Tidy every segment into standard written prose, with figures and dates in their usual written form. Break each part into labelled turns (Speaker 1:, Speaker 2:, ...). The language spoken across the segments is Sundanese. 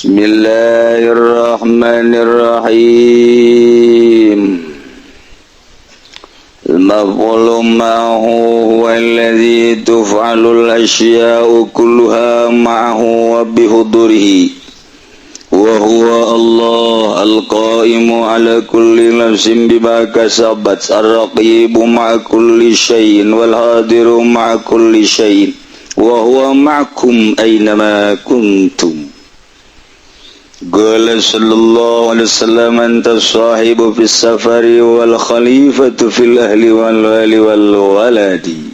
Speaker 1: Bismillahirrahmanirrahim. Al-maf'ulu ma'ahu huwa alladhi tuf'alul ashya'u kulluha ma'ahu wa bihudurihi wa huwa Allah al-qa'imu ala kulli nafsin bima kasabat ar-raqibu ma'a kulli syai'in wal hadiru ma'a kulli syai'in wa huwa ma'akum aynama kuntum. Qala sallallahu alaihi wasallam anta sahibu fis safari wal khalifatu fil ahli wal wali wal waladi.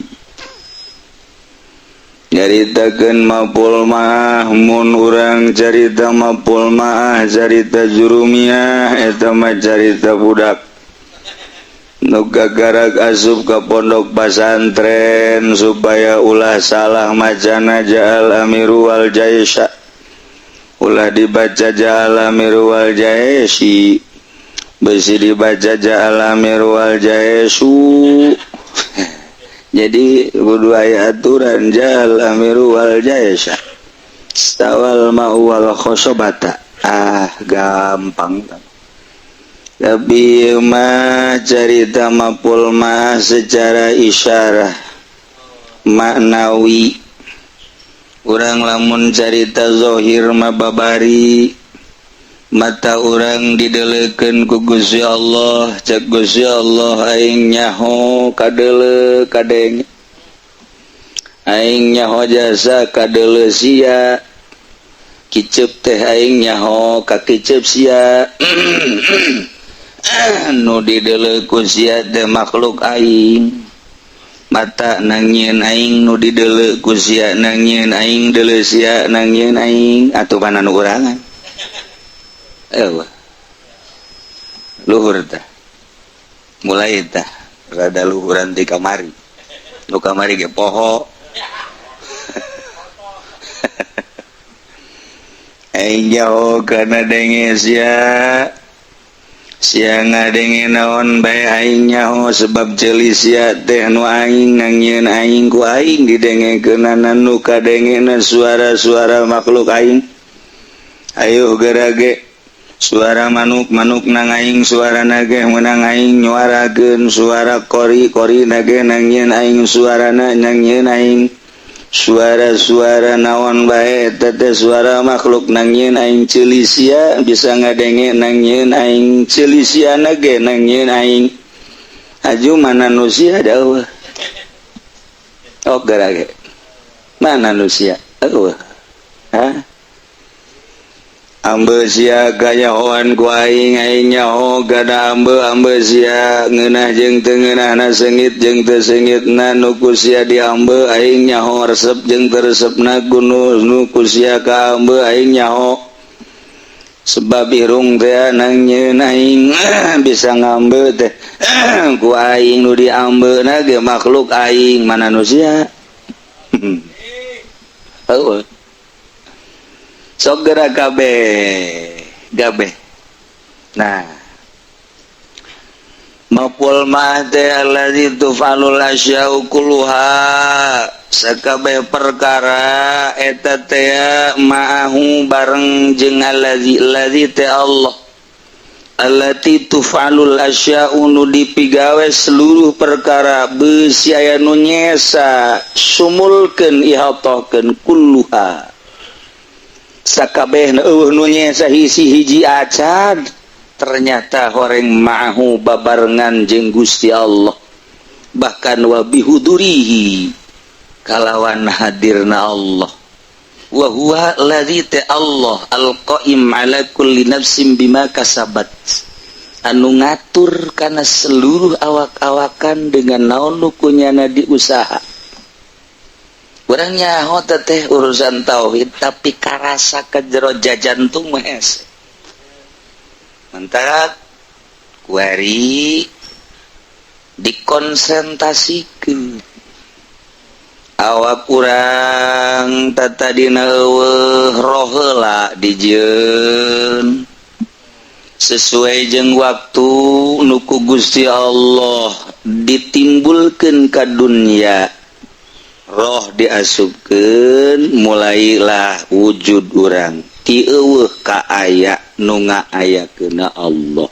Speaker 1: Nyaritakeun mapul maah mun urang carita mapul maah carita jurumiyah eta mah carita budak nu gagarak asup ka pondok pasantren supaya ulah salah macana ja'al amiru wal jaisha, ulah dibaca ja'al amiru wal jaisi, besi dibaca ja'al amiru wal jaisu. Jadi kudu aya aturan ja'al amiru wal jaisa stawal ma'u wal khosobata. Ah, gampang. Tapi mah carita mapul mah secara isyarah maknawi. Urang lamun carita zohir mah babari mata urang didelekeun ku Gusti Allah, cek Gusti Allah aing nyaho kadele kadenge, aing nyaho jasa kadele sia, kicep teh aing nyaho ka kicep sia. Nu didele ku sia teh makhluk aing, mata nangieun aing nu didele ku sia nangieun aing deuleu sia nangieun aing atuh mana nu urangan. Ewa. Luhur tah. Mulai tah rada luhuran di kamari. Nu kamari ge poho. Aing jauh kana denge sia. Sia ngadenge naon bae aing nyaho sebab ceuli sia teh nu aing nangieun aing ku aing didengekeunana nu kadengena suara-suara makhluk aing. Ayo gerage suara manuk-manuk nang aing suara nage menang aing nyuarakeun suara kori-kori nage nangieun aing suarana nangieun aing suara-suara naon bae eta teh suara makhluk nangieun aing ceuli sia bisa ngadenge nangieun aing ceuli sia nage nangieun aing aju mana nu sia da eueuh. Oh gerage mana nu sia eueuh. Hah? Ambe sia kanyahoan ku aing aing nyaho kana ambe ambe sia ngeunah jeung teu ngeunahna seungit jeung teu seungitna nu ku sia diambe aing nyaho resep jeung teu resepna ku nu ku sia ka ambe aing nyaho sebab irung teh nangieun aing bisa ngambe teh ku aing nu diambeuna ge makhluk aing mana nu sia. Heueuh. Sok geura kabeh gabe. Nah, mapul mah teh allazi tufalul asya'u kulluha sakabeh perkara eta teh ma'ahu bareng jeung allazi allazi teh Allah allati tufalul asya'u nu dipigawe seluruh perkara beusi aya nu nyesa sumulkeun ihatohkeun kulluha sakabeh eueuh nu nyesa hiji-hiji acan ternyata horeng ma'ahu babarengan jeung Gusti Allah bahkan wa bihudurihi kalawan hadirna Allah wa huwa allazi ta Allah alqaim ala kulli nafsin bima kasabat anu ngatur kana seluruh awak-awakan dengan naon nu kunyana diusaha. Urang nyaho teh urusan tauhid tapi karasa ke jero jajantung mah hese. Mantap kuari dikonsentrasikeun awak urang tatadina eueuh roh heula dijieun sesuai jeung waktu nu ku Gusti Allah ditimbulkeun ka dunya. Roh diasupkeun mulailah wujud urang. Ti eueuh ka aya nu ngaayakeunna Allah.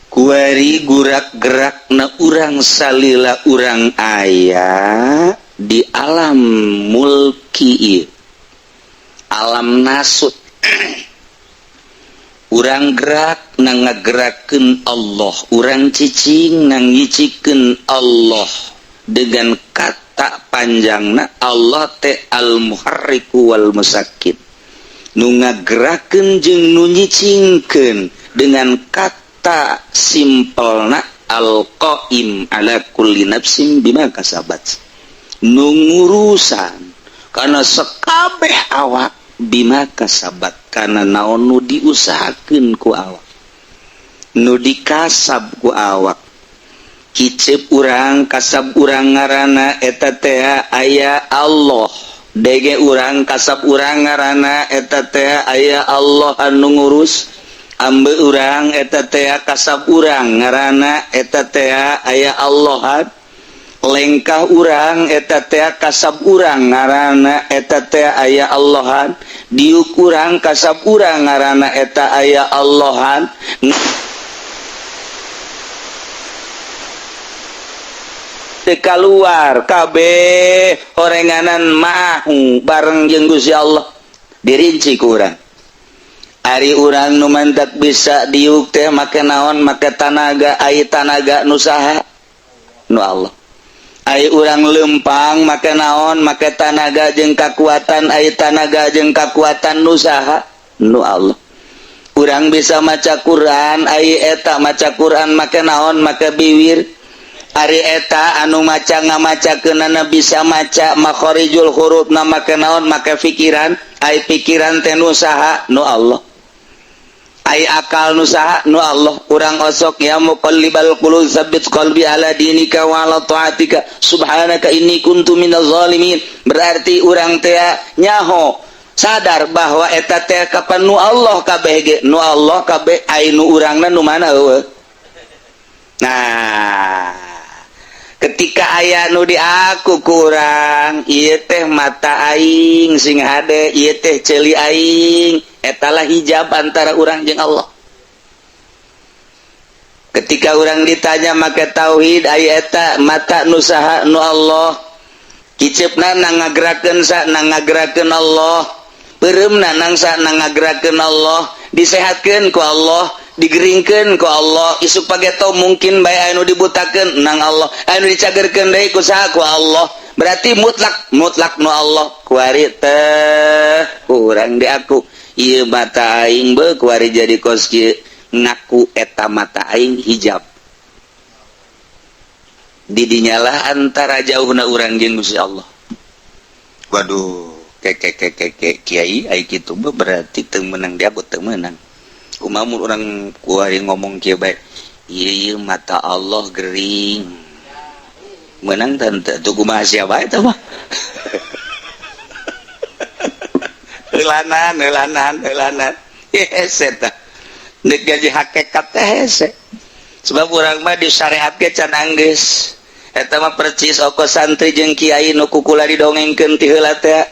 Speaker 1: Kuari gurak gerakna urang salila urang aya di alam mulki ieu, alam nasut. Urang gerak na ngagerakeun Allah, urang cicing na ngicikeun Allah. Dengan kata panjangna Allah teh al-muharriku wal musakkin, nu ngagerakeun jeung nu nyicingkeun. Dengan kata simpelna al-qaim ala kulli nafsin bima kasabat, nu ngurusan kana sekabeh awak bima kasabat, kana naon nu diusahakeun ku awak, nu dikasab ku awak. Kicep urang kasab urang ngaranna eta teh aya Allah, dege urang kasab urang ngaranna eta teh aya Allah anu ngurus, ambe urang eta teh kasab urang ngaranna eta teh aya Allah, lengkah urang eta teh kasab urang ngaranna eta teh aya Allahan, diuk urang kasab urang ngaranna eta aya Allahan. Keluar kabeh orenganan mahu bareng jeung Gusti Allah dirinci ku urang. Ari urang nu mantak bisa diuk teh make naon, make tanaga, ai tanaga nu saha? Nu Allah. Ai urang lempang make naon, make tanaga jeung kakuatan, ai tanaga jeung kakuatan nu saha? Nu Allah. Urang bisa maca Quran, ai eta maca Quran make naon, make biwir. Ari eta anu maca ngamacakeunana bisa maca makharijul hurufna make naon, make pikiran, ai pikiran teh nu saha? Nu Allah. Ai akal nu saha? Nu Allah. Urang osok ya muqallibal qulub tsabbit qalbi ala dinika wa ala taatika subhanaka inni kuntu minaz zalimin. Berarti urang teh nyaho sadar bahwa eta teh kapan nu Allah kabeh ge, nu Allah kabeh, ai nu urangna nu mana eueuh. Nah, ketika aya nu diaku kurang, ieu teh mata aing sing hade, ieu teh ceuli aing, etalah hijab antara urang jeung Allah. Ketika urang ditanya make tauhid, aya eta mata nu saha? Nu Allah. Kiceupna na ngagerakeun sa, na ngagerakeun Allah. Peureumna nangsa na ngagerakeun Allah, disehatkeun ku Allah, digeringkeun ku Allah. Isuk pageto mungkin bae anu dibutakeun nang Allah, anu dicagerkeun deui ku saha? Ku Allah. Berarti mutlak mutlak nu Allah. Kuari teh urang di aku ieu mata aing beuh kuari jadi kos kieu, ngaku eta mata aing hijab. Didinyalah antara jauhna urang jeung Gusti Allah. Waduh, keke kiai ai kitu berarti teu meunang dia, teu meunang. Kumaha mun urang kuari ngomong kieu bae, ieu ieu mata Allah gering. Meunang teh teu kumaha sia bae teh mah. Heulanan heulanan heulanan. Hese tah. Deuk gaji hakikat teh hese. Sebab urang mah disyariat ge can anggeus. Eta mah percis oko santri jeung kiai nu kukula didongengkeun ti heula teh.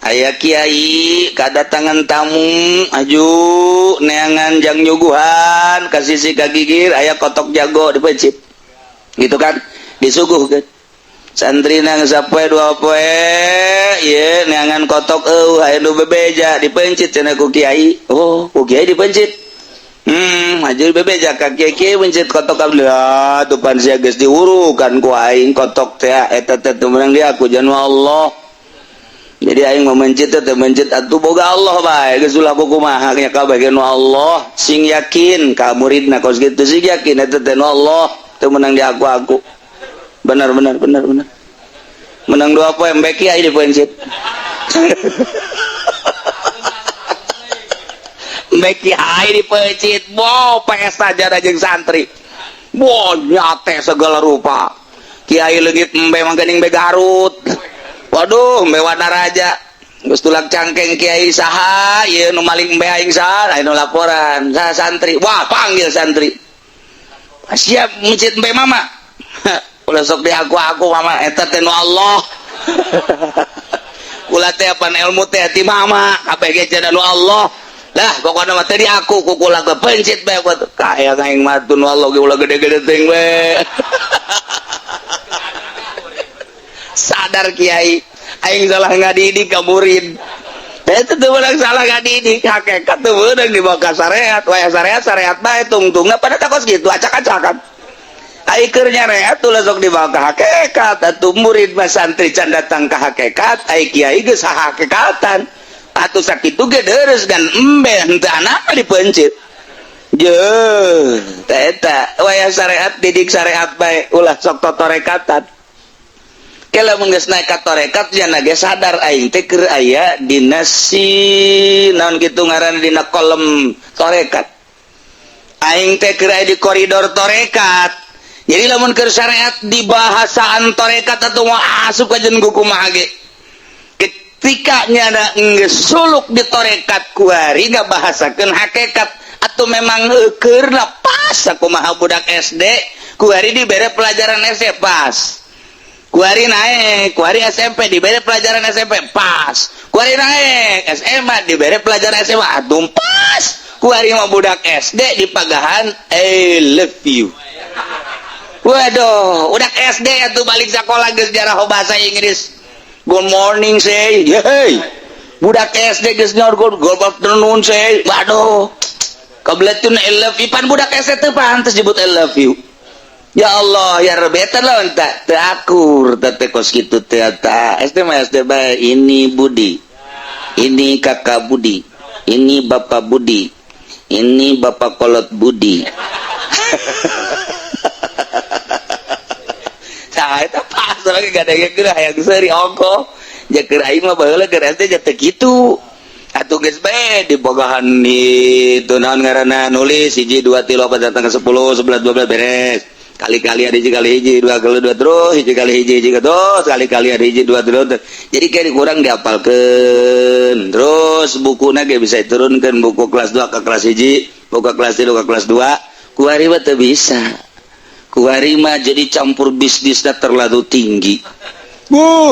Speaker 1: Aya kiai kadatangan tamu aju neangan jang nyuguhan ka sisi ka gigir aya kotok jago dipencit gitu kan, disuguhkeun santri nang sapoe dua poe ieu neangan kotok eueuh aya nu bebeja dipencit cenah ku kiai. Oh, ku kiai dipencit. Aju bebeja ka kiai, kiai mencit kotok abdi. Ah, tupan sia geus diurukan ku aing kotok teh eta teh teu meunang di aku janu Allah. Jadi aing mau mencit teh mencit atuh boga Allah bae geus ulah kumaha nya kabeh nu Allah, sing yakin ka muridna kos kitu, sing yakin eta teh nu Allah teu meunang di aku-aku. Benar benar benar benar. Menang dua poe embe kiai dipencit. Embe kiai dipencit, bo pesta jara jeung santri. Bo nyate segala rupa. Kiai leungit embe mangkening be Garut. Waduh, embe Wanaraja. Geus tulak cangkeng kiai saha, ieu nu maling embe aing saha, aya nu laporan, saha santri. Wah, panggil santri. Siap mencit embe mama. Ulah sok di aku-aku mama eta teh nu Allah. Kula teh apan ilmu teh ti mama kabeh ge cenah nu Allah. Lah pokona mah tadi aku ku kula ge pencit bae kaya aing mah nu Allah ge ulah gede-gede teuing we. Sadar kiai aing salah ngadidik ka murid. Itu teu meunang salah ngadidik, hakikat teu meunang dibawa ka syariat, waya syariat syariat bae tungtungna pada takos kitu acak-acakan. Ai keur nyareat ulah sok dibawa ka hakikat, atuh murid mah santri can datang ka hakikat, ai kiai geus hakikatan. Atuh sakitu ge deres gan embe henteu anak dipencit. Jeuh, tah eta waya syariat didik syariat bae ulah sok totorekatan. Kalau geus naik ka torekat nya ge sadar aing teh keur aya dina si naon kitu ngaranna dina kolom torekat. Aing teh keur aya di koridor torekat. Jadi lamun keur syariat di bahasaan torekat atuh moal asup ka jeung kumaha ge. Ketika nyana geus suluk di torekat kuari ngabahasakeun hakikat atau memang keurna pas kumaha budak SD kuari dibere pelajaran SD pas. Kuari naik, kuari SMP diberi pelajaran SMP pas. Kuari naik SMA diberi pelajaran SMA aduh pas. Kuari mah budak SD di pagahan I love you. Waduh, budak SD atuh balik sekolah geus jaraho bahasa Inggris. Good morning say. Hey. Budak SD geus nyaur good afternoon say. Waduh. Kabeletun I love you pan budak SD teu pantes disebut I love you. Ya Allah, ya Rabbi, eta lawan tak teu akur teh kos kitu teh eta. SD mah SD bae, ini Budi. Ini kakak Budi. Ini Bapak Budi. Ini Bapak Kolot Budi. Tah eta pas lagi gadegeun hayang seuri ongkoh. Ja keur aing mah baheula keur SD ja teu kitu. Atuh geus bae dibogahan di teu naon ngaranna nulis 1 2 3 4 datang ke 10 11 12 beres. Kali-kali ada hiji kali hiji dua kali dua terus hiji kali hiji hiji terus kali-kali ada hiji dua terus. Jadi kayak kurang diapalkeun terus bukuna ge bisa diturunkeun buku kelas 2 ke kelas hiji, buku kelas 3 ke kelas 2. Kuari mah teu bisa. Kuari mah jadi campur bisnisna terlalu tinggi.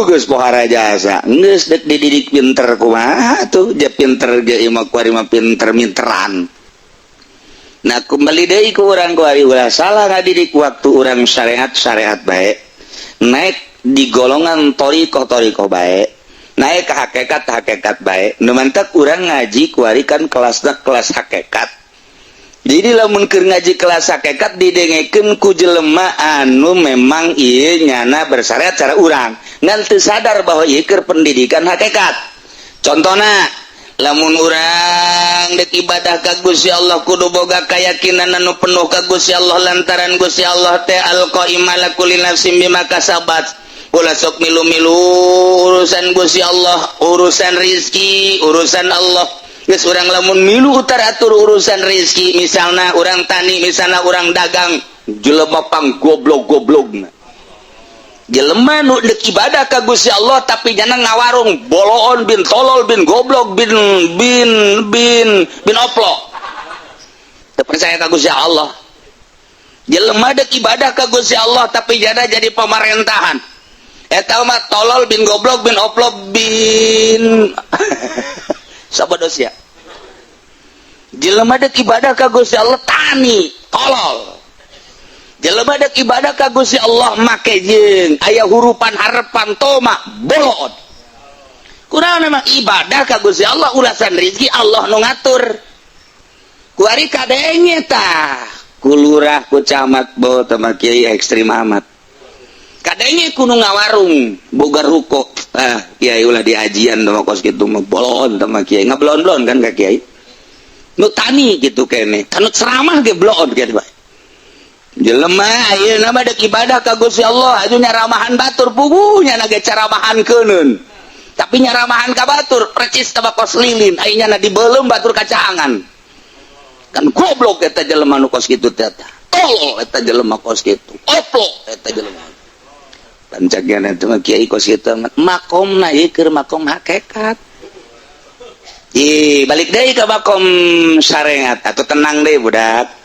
Speaker 1: Geus pohara jasa. Geus deuk dididik pinter kumaha tuh, ja pinter ge imah kuari mah pinter minteran. Nah kembali deui ku urang kuari ulah salah ngadidik waktu urang syariat syariat bae. Naik di golongan thoriqoh thoriqoh bae. Naik ke hakikat hakikat bae. Nu mantak urang ngaji kuari kan kelasna kelas hakikat. Jadi lamun keur ngaji kelas hakikat didengekeun ku jelema anu memang ieu nyana bersyariat cara urang. Ngan teu sadar bahwa ieu keur pendidikan hakikat. Contohna lamun urang dek ibadah ka Gusti Allah kudu boga keyakinan anu penuh ka Gusti Allah lantaran Gusti Allah teh al-qaim ala kulli nafsin bima kasabat. Ulah sok milu-milu urusan Gusti Allah, urusan rizki, urusan Allah. Geus urang lamun milu utaratur urusan rizki, misalna urang tani, misalna urang dagang, jelema pang goblok-goblokna. Jelema nu deuk ibadah ka Gusti Allah tapi jana ngawarung boloon bin tolol bin goblok bin bin bin bin oplo. Teu percaya ka Gusti Allah. Jelema deuk ibadah ka Gusti Allah tapi jana jadi pemerintahan. Eta mah tolol bin goblok bin oplo bin sabodos ya. Jelema deuk ibadah ka Gusti Allah tani tolol. Jelema dek ibadah ka Gusti Allah make jeung aya hurupan harepan toma bolon. Kurang memang ibadah ka Gusti Allah ulasan rezeki Allah nu ngatur. Kuari kadenge tah ku lurah ku camat bo teh mah kiai ekstrim amat. Kadenge ku nu ngawarung boga ruko. Ah kiai ulah diajian teh kos kitu mah bolon teh mah kiai ngablon-blon kan ka kiai. Nu tani kitu keneh, kanu ceramah ge bloon kieu bae. Jelema ayeuna mah dek ibadah ka Gusti Allah aju nyaramahan batur puguh nya ge caramahan keuneun. Tapi nyaramahan ka batur percis teh kos lilin aya nya dibeuleum batur kacaangan. Kan goblok eta jelema nu kos kitu teh. Tolol eta jelema kos kitu. Oplo eta jelema. Pancagian eta mah kiai kos kitu makomna ieu keur makom hakikat. Ih, balik deui ka makom syariat atuh tenang deui budak.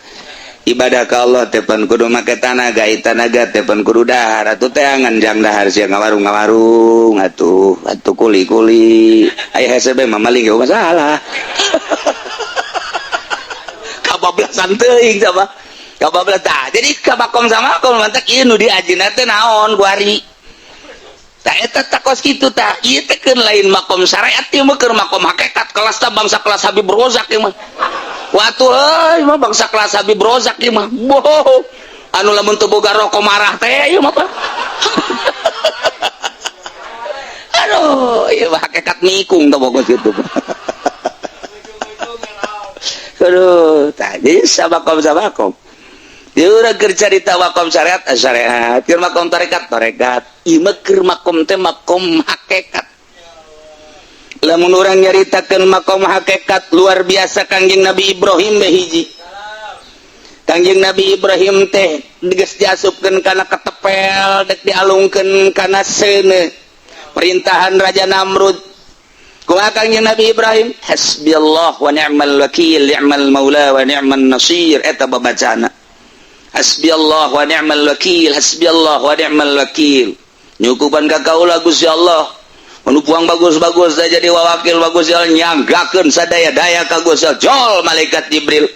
Speaker 1: Ibadah ka Allah teh pan kudu make tanaga, tanaga teh pan kudu dahar atuh, teangan jang dahar sia ngawarung-ngawarung atuh, atuh kuli-kuli. Aya hese mah maling ge masalah. Kabablasan teuing sama. Kabablasan tah. Jadi kabakom sama makom mantak ieu nu diajina teh naon kuari. Tah eta tah kos kitu tah. Ieu teh keun lain makom syariat, ieu mah keur makom hakikat, kelas tah bangsa kelas Habib Rozak ieu mah. Waktu euy mah bangsa kelas Habib Rozak ieu mah. Boh. Anu lamun teu boga rokok marah teh ieu mah. Aduh, ieu mah hakikat nikung tah pokos kitu. Aduh, tah jadi sabakom sabakom. Dia urang keur carita makom syariat, syariat, keur makom tarekat, tarekat. Ieu mah keur makom teh makom hakikat. Lamun urang nyaritakeun makom hakikat luar biasa, Kangjeng Nabi Ibrahim teh hiji. Kangjeng Nabi Ibrahim teh geus diasupkeun kana ketepel, dek dialungkeun kana seuneu. Perintahan Raja Namrud. Kumaha Kangjeng Nabi Ibrahim? Hasbiyallah wa ni'mal wakil, ni'mal maula wa ni'man nasir, eta babacana. Hasbiyallah wa ni'mal wakil, hasbiyallah wa ni'mal wakil. Nyukupan ka kaula Gusti Allah. Anu buang bagus-bagus dah jadi wawakil bagus ya, nyanggakeun sadaya-daya ka Gusti Allah. Jol malaikat Jibril.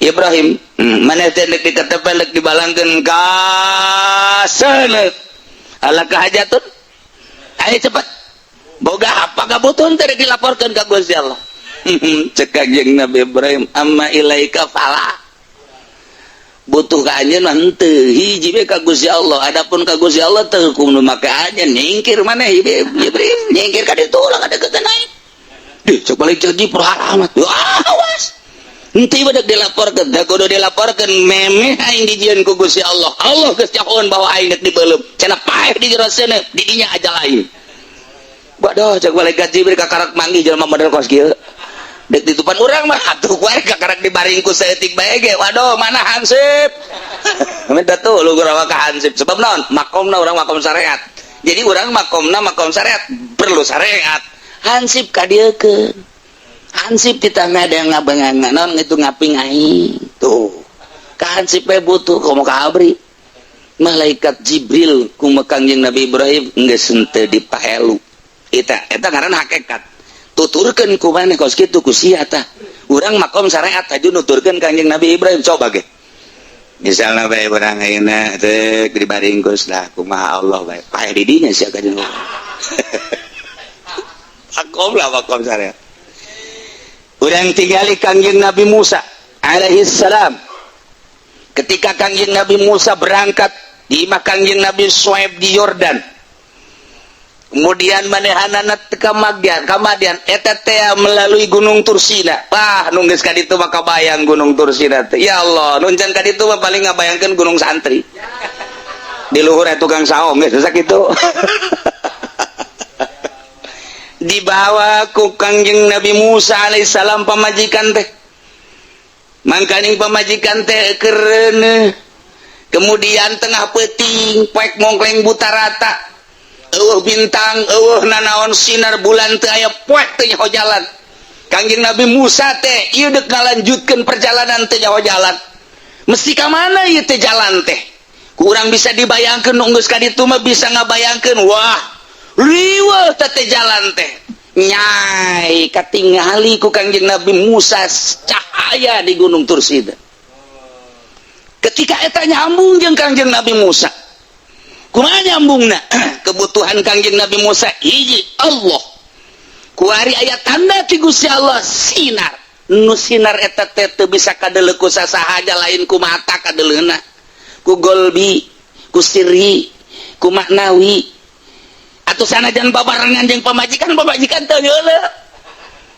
Speaker 1: Ibrahim, maneh teh deuk diketepel, deuk dibalangkeun ka seuneu. Ala kahajatun? Ayo cepet. Boga apa kabutuhan teh dilaporkeun ka Gusti Allah. Cek Kangjeng Nabi Ibrahim, amma ilaika fala. Butuh ka anjeun mah henteu, hiji we ka Gusti Allah. Adapun ka Gusti Allah teu hukum nu make anjeun, nyingkir maneh Ibrahim, nyingkir ka ditu ulah kadeukeutan aing. Dih, cek balik cek Jibril alamat. Wah, awas. Henteu badak dilaporkeun, da kudu dilaporkeun memeh aing dijieun ku Gusti Allah. Allah geus nyahoan bahwa aing dek dibeuleum. Cenah paeh di jero seuneu, di dinya aja lain. Waduh, cek malaikat Jibril kakarak manggih jelema model kos kieu. Dek ditupan urang mah atuh kuari kakarak dibaring ku saeutik bae ge. Waduh, mana hansip? Minta tuh lu urang ka hansip. Sebab naon? Makomna urang makom syariat. Jadi urang makomna makom syariat, perlu syariat. Hansip ka dieukeun. Hansip ditambah ada yang ngabengan naon itu ngaping aing. Tuh. Ka hansip bae butuh komo ka abri. Malaikat Jibril kumaha Kangjeng Nabi Ibrahim geus henteu dipaelu. Eta eta ngaranna hakikat. Tuturkeun ku maneh kos kitu ku sia tah. Urang makom syariat aju nuturkeun Kangjeng Nabi Ibrahim coba ge. Misalna bae urang ayeuna teh dibaringkus lah kumaha Allah bae. Pae di dinya sia kanjeng. Makom lah makom syariat. Urang tinggali Kangjeng Nabi Musa alaihi salam. Ketika Kangjeng Nabi Musa berangkat di imah Kangjeng Nabi Suaib di Yordan. Kemudian manehanana ka Madian, ka Madian eta teh melalui Gunung Tursina. Wah, nu geus ka ditu mah kabayang Gunung Tursina teh. Ya Allah, nu can ka ditu mah paling ngabayangkeun Gunung Santri. Di luhur aya tukang saung geus sakitu. Dibawa ku Kangjeng Nabi Musa alaihissalam pamajikan teh. Mangkaning pamajikan teh kereuneuh. Kemudian tengah peuting poek mongkleng buta rata. Eueuh bintang, eueuh nanaon sinar bulan teu aya, poek teu nyaho jalan. Kangjeng Nabi Musa teh ieu deuk ngalanjutkeun perjalanan teu nyaho jalan. Mesti ka mana ieu teh jalan teh? Kurang bisa dibayangkeun nu geus ka ditu mah bisa ngabayangkeun, wah, riweuh teh teh jalan teh. Nyai katingali ku Kangjeng Nabi Musa cahaya di Gunung Tursida. Ketika eta nyambung jeung Kangjeng Nabi Musa. Kumaha nyambungna? Kebutuhan Kangjeng Nabi Musa hiji Allah. Kuari aya tanda ti Gusti Allah sinar. Nu sinar eta teh teu bisa kadeuleu ku sasaha lain ku mata kadeleuna. Ku golbi, ku sirri, ku maknawi. Atuh sanajan babarengan jeung pamajikan, pamajikan teu nyeuleuh.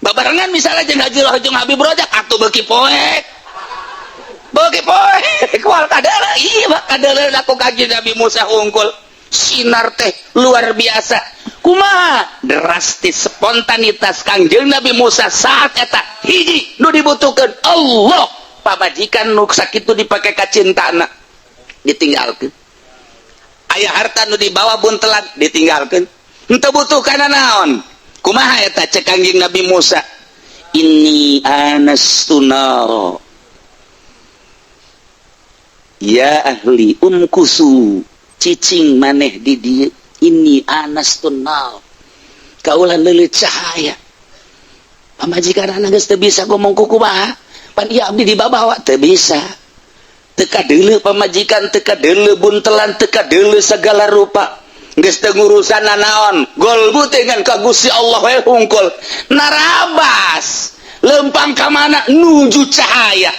Speaker 1: Babarengan misalnya jeung Haji Roh jeung Habib Rojak atuh beuki poek. Beuki poek kual kadeuleu, ieu mah kadeuleu ku Kangjeng Nabi Musa hungkul. Sinar teh luar biasa. Kumaha drastis spontanitas Kangjeng Nabi Musa saat eta hiji nu dibutuhkeun Allah, pamajikan nu sakitu dipake kacintana ditinggalkeun. Aya harta nu dibawa buntelan ditinggalkeun. Henteu butuh kana naon? Kumaha eta cek Kangjeng Nabi Musa? Inni anastu nara. Ya ahli umkusu cicing maneh di dieu ini anastun nar kaula leuleut cahaya. Pamajikan anak geus teu bisa ngomong kukumaha pan ieu abdi dibabawa teu bisa. Teu kadeuleu pamajikan, teu kadeuleu buntelan, teu kadeuleu segala rupa. Geus teu ngurusan nanaon, golbu teh ngan ka Gusti Allah we hungkul. Narabas lempang ka mana nuju cahaya.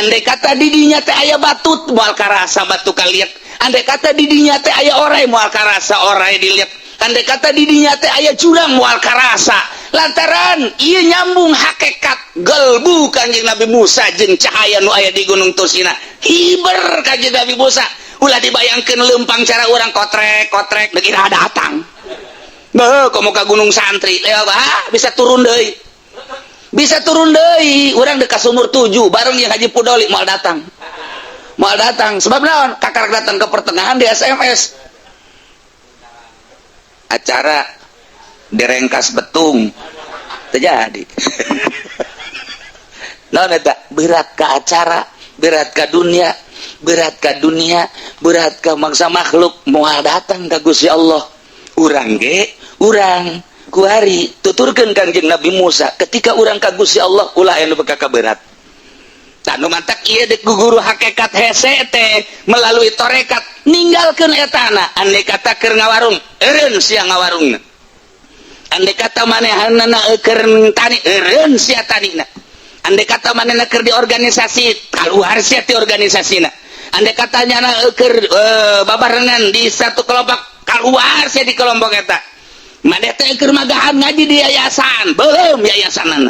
Speaker 1: Andai kata didinya teh aya batu moal karasa batu kaliak. Andai kata didinya teh aya orai moal karasa orai dilihat. Andai kata didinya teh aya jurang moal karasa. Lantaran ieu nyambung hakikat gelbu Kanjeng Nabi Musa jeung cahaya nu aya di Gunung Tursina. Hiber Kanjeng Nabi Musa. Ulah dibayangkeun lempang cara urang kotrek-kotrek deuk ira datang. Beuh komo ka Gunung Santri, lewat bisa turun deui. Bisa turun deui, urang deuk ka sumur 7 bareng jeung Haji Pudoli moal datang. Moal datang sebab naon? Kakarak datang ke pertengahan di SMS. Acara direngkas betung terjadi. Naon eta? Berat ka acara, berat ka dunia, berat ka dunia, berat ka mangsa makhluk moal datang ka Gusti Allah. Urang ge, urang kuari tuturkeun Kanjeng Nabi Musa ketika urang ka Gusti Allah ulah anu beka berat. Tah nu mantak ieu deuk guru hakikat hese teh melalui tarekat ninggalkeun etana. Andai kata keur ngawarung, eureun sia ngawarungna. Andai kata manehanna keur tani, eureun sia tanina. Andai kata manehna keur di organisasi, kaluar sia ti organisasina. Andai kata nyana keur babarengan di satu kelompok, kaluar sia di kelompok eta. Maneh teh keur magahan ngaji di yayasan, belum yayasanana.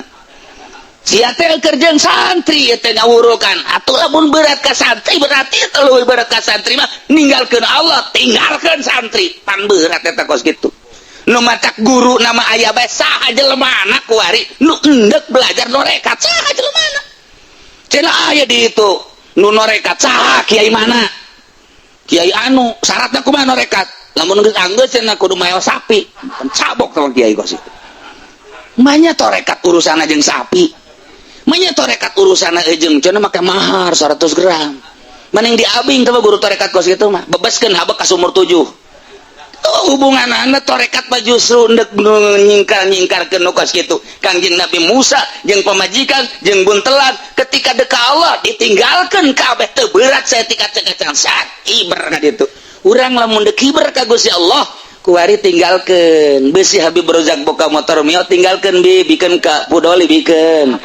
Speaker 1: Sia teh keur jeung santri teh ngawurukan. Atuh lamun berat ka santri berarti teh leuwih berat ka santri mah ninggalkeun Allah, tinggalkeun santri. Pan berat eta kos kitu. Nu matak guru nama aya bae saha jelemana kuari nu endek belajar norekat saha jelemana. Cenah aya di itu nu norekat saha kiai mana? Kiai anu syaratna kumaha norekat? Lamun geus anggeus cenah kudu maeo sapi. Cabok sama kiai kos itu. Manya torekat urusanna jeung sapi. Manya torekat urusanna jeung cenah make mahar 100 gram. Mending diabing teh guru torekat kos kitu mah. Bebaskeun habek ka sumur 7. Oh, hubungan anak torekat mah justru ndek nyingkar-nyingkarkeun nu kos kitu. Kangjeng Nabi Musa jeung pamajikan jeung buntelan ketika deka Allah ditinggalkeun kabeh teu berat saeutik kacang-kacang sakiber ka ditu. Urang lamun deuk kiber ka Gusti Allah kuari tinggalkeun besi Habib Rozak boka motor mio tinggalkeun bi bikeun ka Pudoli bikeun.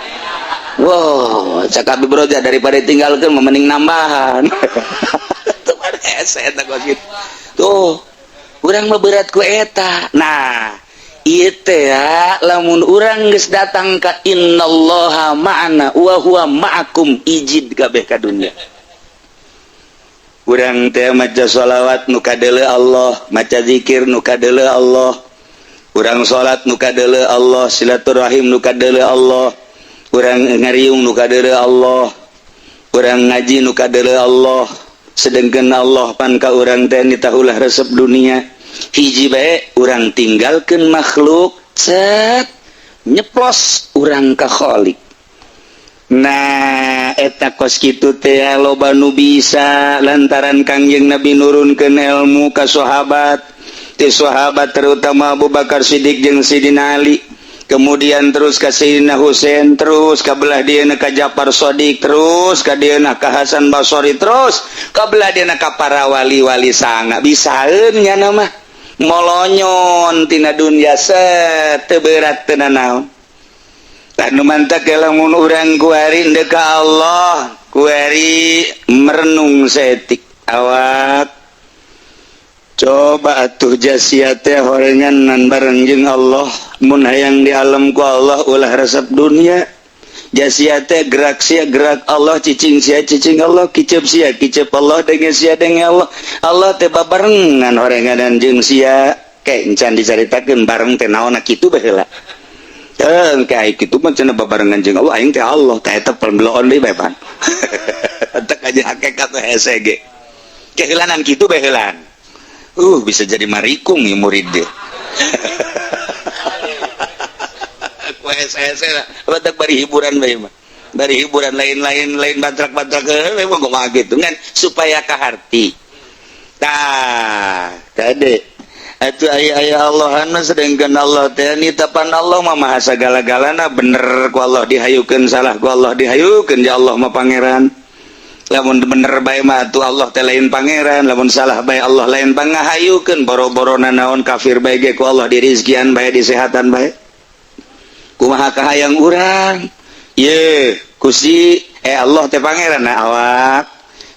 Speaker 1: Wow, cak Habib Rozak daripada tinggalkeun mah mending nambahan. Tuh mah hese eta kos kitu. Tuh urang mah berat ku eta. Nah, ieu teh lamun urang geus datang ka innallaha ma'ana wa huwa ma'akum ijid kabeh ka dunya. Urang teh maca sholawat nu kadeuleu Allah, maca zikir nu kadeuleu Allah, urang salat nu kadeuleu Allah, silaturahim nu kadeuleu Allah, urang ngariung nu kadeuleu Allah, urang ngaji nu kadeuleu Allah. Sedengkeun Allah pan ka urang teh nitahulah resep dunia. Hiji bae urang tinggalkeun makhluk, cet nyeplos urang ka Khalik. Nah, eta kos kitu teh loba nu bisa lantaran Kangjeng Nabi nurunkeun ilmu ka sahabat, ti sahabat terutama Abu Bakar Siddiq jeung Sidina Ali, kemudian terus ka Sayyidina Husain, terus ka belah dieuna ka Ja'far Shadiq, terus ka dieuna ka Hasan Basri, terus ka belah dieuna ka para wali-wali sanga. Bisaeun nya mah molonyon tina dunya set teu berat teu nanaon. Anu mantak lamun urang kuari ndek ka Allah, kuari merenung saeutik awak. Coba atuh jasia teh horengan nan bareng jeung Allah, mun hayang di alam ku Allah ulah resep dunia. Jasia teh gerak sia gerak Allah, cicing sia cicing Allah, kicep sia kicep Allah, denge sia denge Allah. Allah teh babarengan horenganan jeung sia. Ke encan dicaritakeun bareng teh naonna kitu baheula. Kayak gitu mah cenah babarengan jeung Allah, aing teh Allah teh eta pembeloon deui bae pan. Entek aja hakikat hese ge. Keheulanan kitu bae heulan. Bisa jadi marikung ieu murid deh. Ku hese-hese lah, batak bari hiburan bae mah. Bari hiburan lain-lain lain bantrak-bantrak memang kumaha gitu kan supaya kaharti. Tah, kade atuh aya-aya Allah mah, sedangkan Allah teh nitapan Allah mah maha sagala-galana, bener ku Allah dihayukeun, salah ku Allah dihayukeun. Ya Allah mah pangeran. Lamun bener bae mah atuh Allah teh lain pangeran, lamun salah bae Allah lain pangahayukeun. Boro-boro nanaon, kafir bae ge ku Allah dirizkian bae, disehatan bae. Kumaha kahayang urang ye kusi Allah teh pangeran. Nah, awak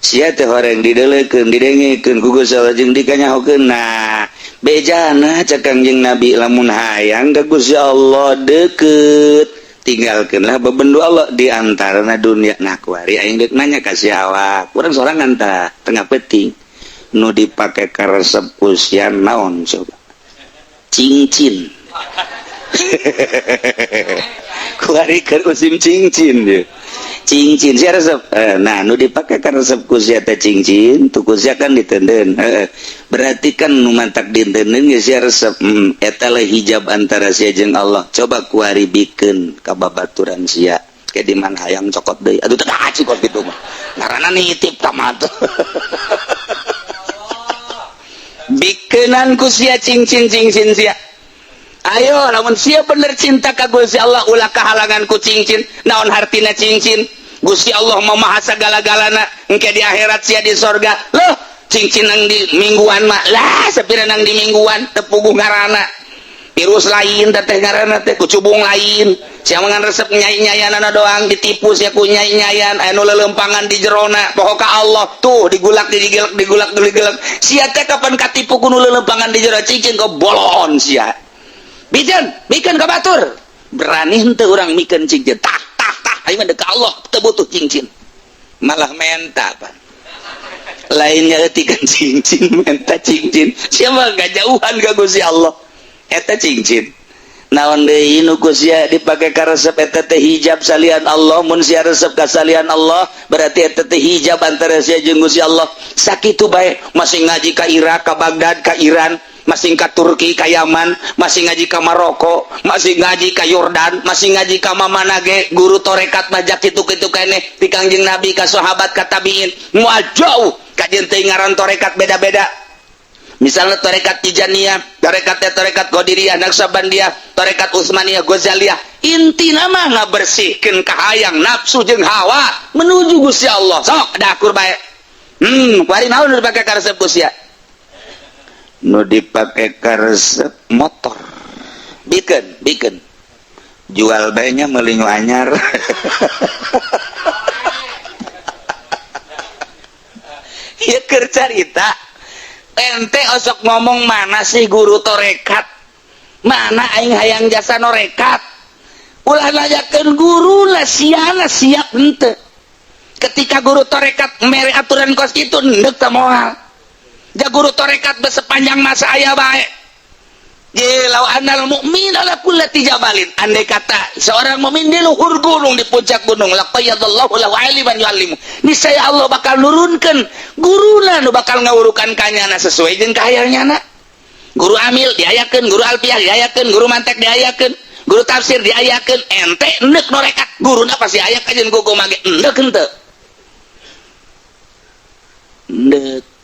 Speaker 1: sia teh horeng dideulekeun, didengekeun ku Gusti Allah jeung dikanyahokeun. Nah, bejana cek Kangjeng Nabi, lamun hayang ka Gusti Allah deket, tinggalkeunlah bebendu Allah, di antarana dunia. Nah, kuari aing deuk nanya ka si awak urang sorangan tah tengah peuting, nu dipake karesep ku sia naon coba? Cincin. Kuari keur musim cincin ye. Cincin sia resep. Nah, nu dipake karesep ku sia teh cincin tu ku sia kan ditenden. Berarti kan nu mantak ditenden ge sia resep. Eta lah hijab antara sia jeung Allah. Coba kuari bikeun ka babaturan sia ke di mana hayang cokot deui. Aduh, teu kaci kos kitu mah, ngaranna nitip ka mah tuh. Bikeunan ku sia cincin, cincin sia. Ayo, lamun sia bener cinta ka Gusti Allah, ulah kahalangan ku cincin. Naon hartina cincin? Gusti Allah mah maha sagala-galana. Engke di akhirat sia di sorga. Loh, cincin nang di mingguan mah lah sapira nang di mingguan teu puguh ngaranna. Virus lain teh ngaranna teh, kucubung lain. Sia mah ngan resep nyai-nyayanana doang, ditipu sia ku nyai-nyayan anu lelempangan di jerona. Poho ka Allah tuh digulak digelek, digulak digelek. Sia teh kapan katipu ku nu lelempangan di jero cincin, bolon sia. Bikin, bikin ka batur. Berani henteu urang mikeun cincin? Tah tah tah, aing mah ka Allah teu butuh cincin. Malah menta pan. Lainnya etikan cincin, menta cincin. Siapa gak jauhan ka Gusti Allah. Eta cincin. Naon deui nu ku sia dipake karesep? Eta teh hijab salian Allah. Mun sia resep ka salian Allah, berarti eta teh hijab antara sia jeung Gusti Allah. Sakitu bae masih ngaji ka Irak, ka Baghdad, ka Iran, masih ka Turki, ka Yaman, masih ngaji ka Maroko, masih ngaji ka Yordan, masih ngaji ka mana ge, guru torekat majak kitu-kitu keneh ti Kangjeng Nabi ka sahabat ka tabiin. Moal jauh kajeun teh ngaran torekat beda-beda. Misalnya torekat Tijaniyah, torekat torekat Qadiriyah, Naqsyabandiyah, torekat Utsmaniyah, Ghazaliyah, inti nama ngabersihkeun kahayang nafsu jeung hawa menuju Gusti Allah. Sok dakur bae. Kuari naon nu dipake karesep ku sia? Nu dipake karesep motor. Bikin, bikin. Jual bae nya, meuli nu anyar. Ieu keur carita. Ente osok ngomong, mana sih guru torekat? Mana, aing hayang jasa norekat. Ulah nanyakeun guru lah, siana siap henteu. Ketika guru torekat mere aturan kos kitu, endek teh moal. Ja guru torekat sepanjang masa aya bae. Ye lau anal mu'min ala kullati jabalin. Andai kata seorang mukmin di luhur gunung, di puncak gunung, laqayyadallahu lahu aliman yu'allimu. Niscaya Allah bakal nurunkeun guruna nu bakal ngawurukan kanyana sesuai jeung kahayangnyana. Guru amil diayakeun, guru alfiah diayakeun, guru mantek diayakeun, guru tafsir diayakeun, ente endek norekat, guruna pasti aya kajeun gugu mage endek henteu? Endek.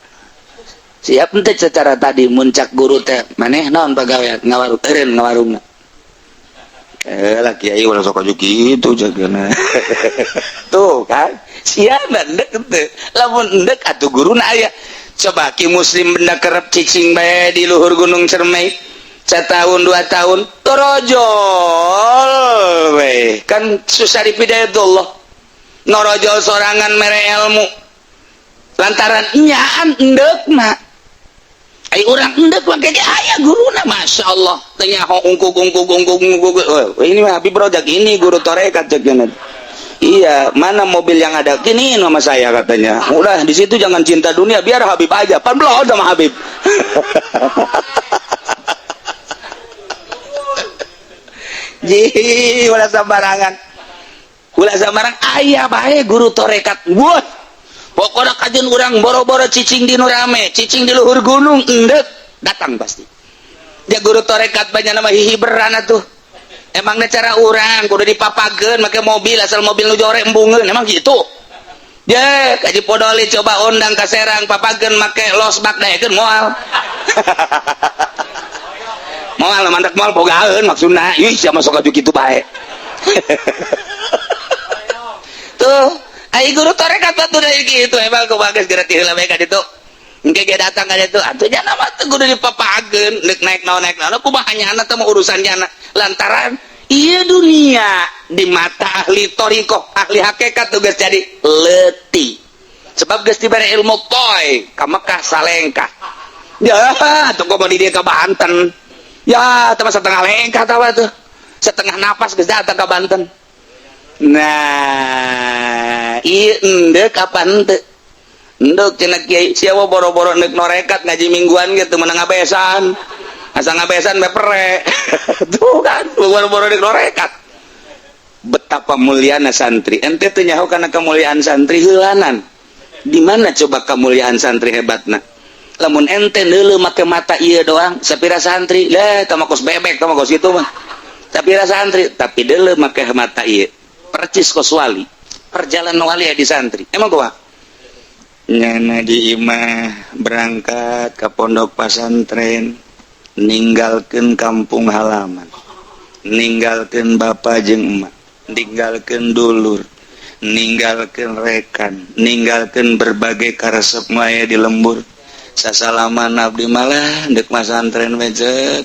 Speaker 1: Siap ente secara tadi muncak guru teh maneh naon pagawean? Ngawarung, eureun ngawarungna. Lah kiai ulah sok aju kitu jagana. Tuh kan, siap endek henteu? Lamun endek atuh guruna aya. Coba Ki Muslim benda kerep cicing bae di luhur Gunung Cermai. Setahun 2 tahun torojol we kan susah dipidayatullah, norojol sorangan mere ilmu lantaran nyaan endek mah. Ai urang endek mah kayak aya guruna, Masya Allah, teu nyaho ungkuk ungkuk ungkuk ungkuk. Oh, ini mah Habib Rojak, ini guru torekat cek. Iya, mana mobil yang ada kini sama saya katanya. Udah di situ jangan cinta dunia, biar Habib aja. Pan belum sama Habib. Ji, ulah sembarangan. Ulah sembarang aya bae guru torekat. Wah. Pokoknya kajeun urang boro-boro cicing di nu rame, cicing di luhur gunung endek datang pasti. Dia guru torekat banyak nama hihiberan atuh. Emangnya cara urang kudu dipapageun make mobil, asal mobil nu jore embungeun, emang gitu? Ya, Haji Podoli coba undang ka Serang, papageun make losbak, daekeun moal. Moal mantak moal bogaeun maksudna. Ih, sia masuk aju kitu bae. Tuh, ai guru tarekat tuh dari gitu emang kumaha geus geura ti heula bae ka ditu. Engke ge datang ka ditu, atuh jana mah teu kudu dipapageun, deuk naik naon kumaha nyana teh mah urusan nyana. Lantaran iya dunia di mata ahli thoriqoh, ahli hakikat tuh geus jadi leutik. Sebab geus dibere ilmu toy ka Mekah salengkah. Ya, atuh komo di dieu ka Banten. Ya, teh setengah lengkah tawa tuh. Setengah napas geus datang ka Banten. Nah, ieu endek apa henteu? Endek cenah kiai, sia boro-boro endek norekat ngaji mingguan gitu menang ngabesan. Asa ngabesan bepere. Tuh kan, boro-boro endek norekat. Betapa muliana santri. Ente teu nyaho kana kemuliaan santri heulanan. Di mana coba kemuliaan santri hebatna? Lamun ente neuleuh make mata ieu doang, sapira santri, lah tah kos bebek, tah kos kitu mah. Sapira santri, tapi deuleuh make mata ieu. Percis kos wali. Perjalanan wali ya di santri. Emang kumaha? Nyana di imah berangkat ke pondok pesantren, ninggalkeun kampung halaman, ninggalkeun bapak jeung emak, ninggalkeun dulur, ninggalkeun rekan, ninggalkeun berbagai karesep maya di lembur. Sasalaman abdi malah dek masantren we,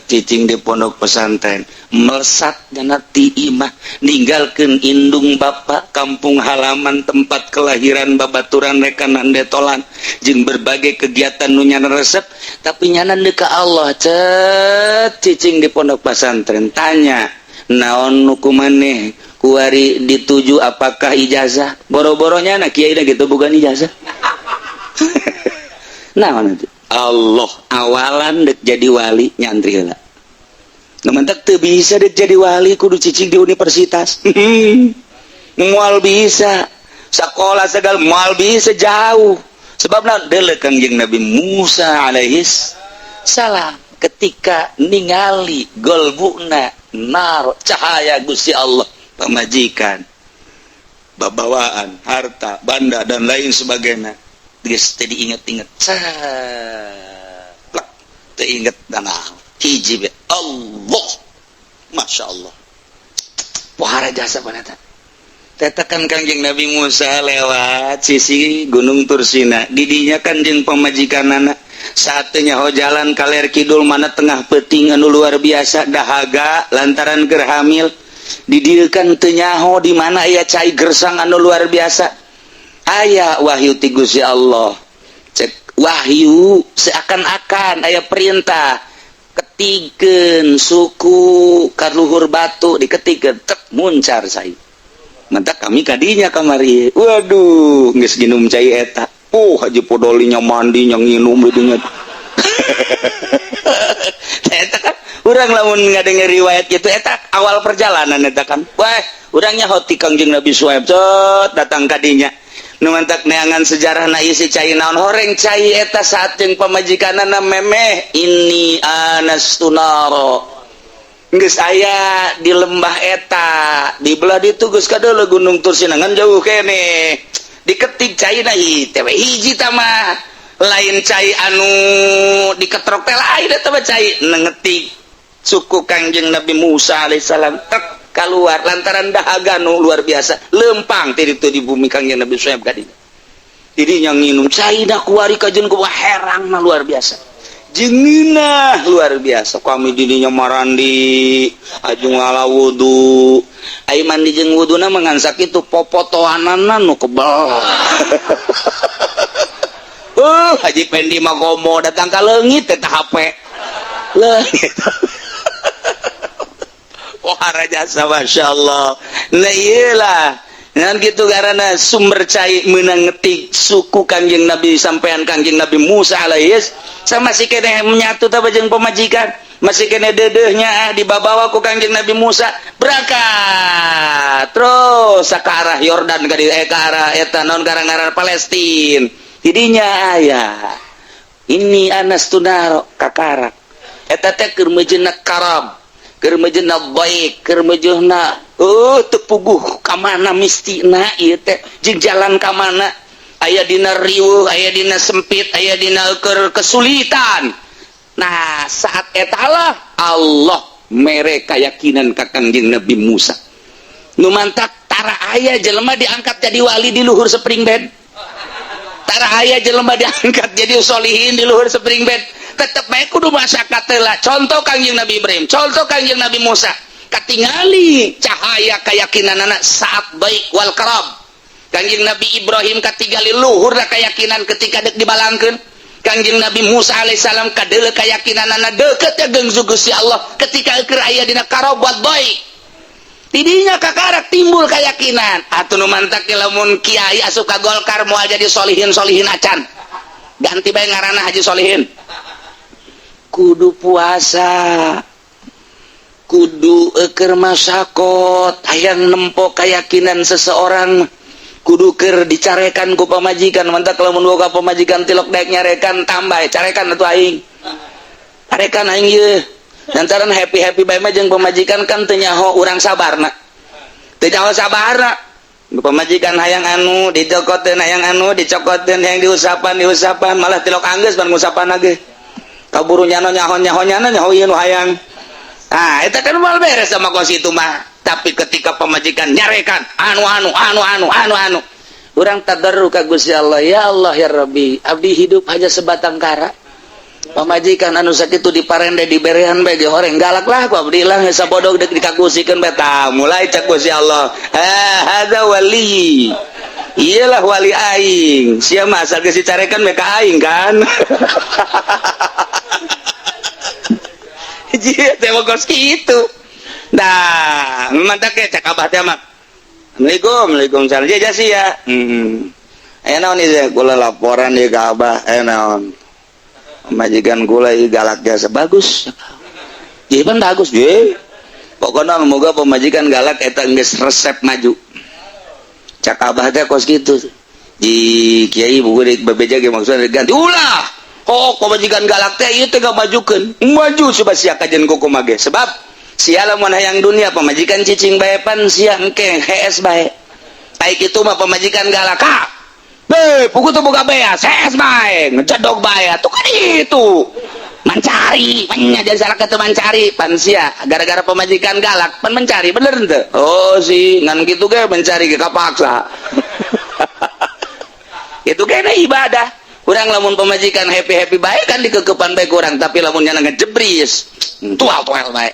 Speaker 1: cicing di pondok pesantren, melesat dana ti imah, ninggalkeun indung bapak, kampung halaman, tempat kelahiran, babaturan, rekanan, detolan jeung berbagai kegiatan nu nyana resep, tapi nyana deuk ka Allah, cet, cicing di pondok pesantren. Tanya naon nu kumaneh kuari dituju, apakah ijazah? Boro-boronya na kiai gitu bukan ijazah. Nah, itu Allah awalan dek jadi wali nyantri heula. Nu mentak teu bisa dek jadi wali kudu cicing di universitas. Moal bisa. Sekolah segala moal bisa, jauh. Sebab naon? Deuleu Kangjeng Nabi Musa alaihis salam ketika ningali golbuna nar cahaya Gusti Allah, pamajikan, babawaan, harta, banda dan lain sebagainya geus teu diinget-inget, plek teu inget danau hiji be Allah. Masya Allah, pohara jasa panata. Tetakan Kangjeng Nabi Musa lewat sisi Gunung Tursina, didinya kan jeung pamajikanana. Saatnya ho jalan kaler kidul mana tengah peting anu luar biasa dahaga lantaran keur hamil. Didieukan teu nyaho di mana aya cai gersang anu luar biasa. Aya wahyu ti Gusti Allah, cek wahyu seakan-akan aya perintah ketikeun suku kaluhur batu, diketikeun tek muncar cai. Mentak kami kadinya kamari, waduh, geus nginum cai eta. Oh, Haji Podolinya mandi nya nginum didinya. Eta kan urang lamun ngadenger riwayat gitu, eta awal perjalanan eta kan. Wah, urangnya hoti Kangjeng Nabi Suhaib cet datang kadinya. Nu mantak neangan sejarah na isi cai naon, horeng cai eta saat jeung pamajikanana memeh ini anastu naro geus aya di lembah eta di belah ditu geus kadeuleu Gunung Tursina ngan jauh kene. Diketik cai na teh hiji tama lain cai anu diketrok teh, lain eta mah cai nengetik suku Kangjeng Nabi Musa alaihissalam, tek keluar lantaran dahaga nu luar biasa lempang ti ditu di bumi Kangjeng Nabi Suhaib kadinya. Didinya nginum cai da kuari kajeun kumaha herang mah luar biasa, jenginah luar biasa. Kami didinya marandi aju ngala wudu, ai mandi jeung wuduna mah ngan sakitu, popotoanana nu kebal. Haji Pendi mah komo datang ka leungit eta HP leungit. Wah, jasa, Masya Allah. Nah, iyalah dengan gitu karena sumber cai menang ngetik suku Kangjeng Nabi sampean Kangjeng Nabi Musa alaihis sama si kene menyatu taba jeung pemajikan, masih kene dedehnya ah dibawa ku Kangjeng Nabi Musa berangkat terus ke arah Yordan ke arah eta naon garang-garang Palestina. Didinya aya ini anastu naro kakarak eta teh keur mejeuna karam. Keur meujeuhna baik, keur meujeuhna teu puguh ka mana mistina ieu teh, jeung jalan ka mana, aya dina riweuh, aya dina sempit, aya dina keur kesulitan. Nah, saat etalah Allah mere keyakinan ka Kangjeng Nabi Musa. Nu mantak tara aya jelema diangkat jadi wali di luhur spring bed, tara aya jelema diangkat jadi solihin di luhur spring bed. Tetep bae kudu masyarakat lah. Contoh Kangjeng Nabi Ibrahim, contoh Kangjeng Nabi Musa, katingali cahaya keyakinan anak saat baik wal karab. Kangjeng Nabi Ibrahim katingali luhurna keyakinan ketika dek dibalangkeun. Kangjeng Nabi Musa alaihissalam kadeuleu keyakinan anak deket ya jeung Gusti Allah ketika keur aya dina karab buat baik. Tidinya kakarak timbul keyakinan. Atuh nu mantak lamun kiai asup ka Golkar moal jadi solihin solihin acan, ganti bae ngaranna Haji Solihin. Kudu puasa, kudu eker masakot, hayang nempo keyakinan seseorang kudu keur dicarekan ku pamajikan. Mantak lamun boga pamajikan tilok daek nyarekan, tambah carekan atuh aing, carekan aing ieu. Lantaran happy happy bae mah jeung pamajikan kan teu nyaho urang sabarna, teu nyaho sabarna. Pamajikan hayang anu dicokoteun, hayang anu dicokoteun, hayang diusapan diusapan, malah tilok anggeus pan ngusapan ge kaburu nyano nyaho nyaho nyana nyaho ieu nu hayang. Ah, eta kan moal beres sama kos itu mah. Tapi ketika pamajikan nyarekan anu anu anu anu anu anu, urang tadarru ka Gusti Allah, ya Allah ya Rabbi, abdi hidup hanya sebatang kara, pamajikan anu sakitu diparende diberean bae ge horeng galak lah ku abdi lah, geus sabodog deuk dikagusikeun bae. Tah, mulai cek Gusti Allah, ha hadza wali, iyalah wali aing, sia mah asal geus dicarekan bae ka aing kan. Jia teh kos kitu. Nah, mantak ge cek abah teh mah. Assalamualaikum, waalaikumsalam. Jia sia. Aya naon ieu kula laporan ieu ka abah, aya naon? Majikan kula ieu galak jasa bagus. Ieu pan bagus, ye. Pokona moga pemajikan galak eta geus resep maju. Cak abah teh kos kitu. Di kiai buku deuk bebeja ge maksudna diganti. Ulah. Oh, pemajikan galak teh ieu teh majukeun. Maju sebab sia kajen kumaha ge. Sebab sia lamun hayang dunia pemajikan cicing bae pan sia engke hees bae. Ai kitu mah pemajikan galak ka. Be, puku tuh boga beas, hees bae, ngecedok bae atuh kan itu. Mencari, nya jadi salah kata mencari pan sia gara-gara pemajikan galak pan mencari bener henteu? Oh sih, ngan kitu ge mencari ge kapaksa. Itu kena ibadah. Urang lamun pemajikan happy-happy bae kan dikekepan bae kurang, tapi lamun nyana ngejebris, tual-tual bae.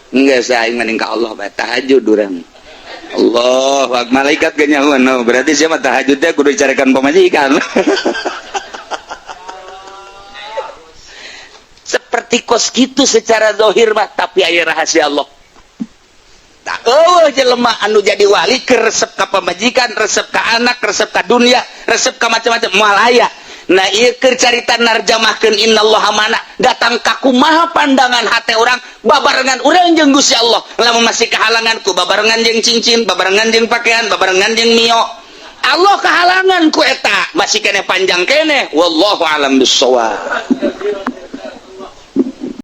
Speaker 1: Enggak saya mending ka Allah bae tahajud urang. Allah, malaikat ge nyahoan, no, berarti sia mah tahajud teh kudu dicarekan pemajikan. Seperti kos gitu secara zahir mah, tapi aya rahasia Allah. Tak eueuh jelema anu jadi wali keur resep ka pamajikan, resep ka anak, resep ka dunia, resep ka macam-macam moal aya. Nah, ieu keur carita narjamahkeun innallaha mana datang ka kumaha pandangan hate urang babarengan urang jeung Gusti Allah. Lamun masih kahalangan ku babarengan jeung cincin, babarengan jeung pakaian, babarengan jeung mio. Allah kahalangan ku eta masih keneh panjang keneh. Wallahu alam bissawab.